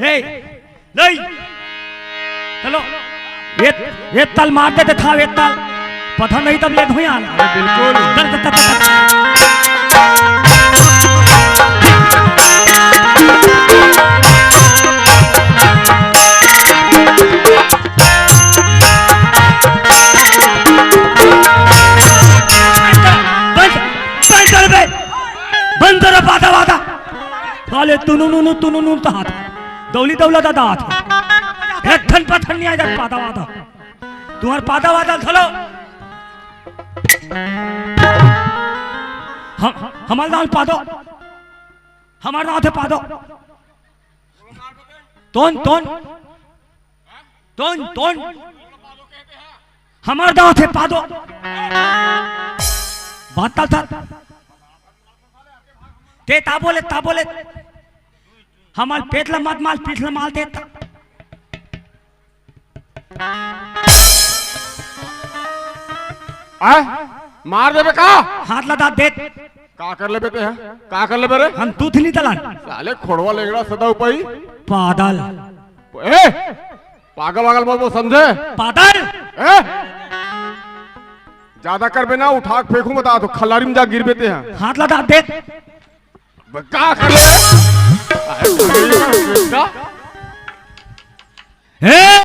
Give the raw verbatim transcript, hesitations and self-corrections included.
ए, नहीं। चलो, ये, ये तल मार देते था, ये तल। पता नहीं तब ये धुआं आना। अरे बिल्कुल। चल, चल, चल, चल, चल। बंद, बंद कर बे। बंद करो पादा वादा। साले तुनुनुनु तुनुनुनु तो हाथ। दौली दौला दादा हाथ। एक ठन पत्थर नहीं आ जात पादा वादा। तुम्हार पादा वादा धलो। हम, हमार दाल पादो। हमार दाल थे पादो। तोन, तोन। तोन, तोन। हमार दांत हे पादो। बात था। ते ता बोले, ता बोले। हमार पेट ला मत माल, पीठ ला माल देता। आ? मार देबे का? हाथ ला दांत देत। का कर लेबे ते, हैं? का कर लेबे रे? हम दूध नहीं दलान। साले खोड़वा लेंगड़ा सदा उपाई। पादल। ए, पागल वागल मत बोल, समझे? पादल। ए, ज्यादा करबे ना, उठा के फेंकू बता तो, खल्लारी में जा गिरबे ते हैं। हाथ ला दांत देत। बे, का कर ले? का? ए!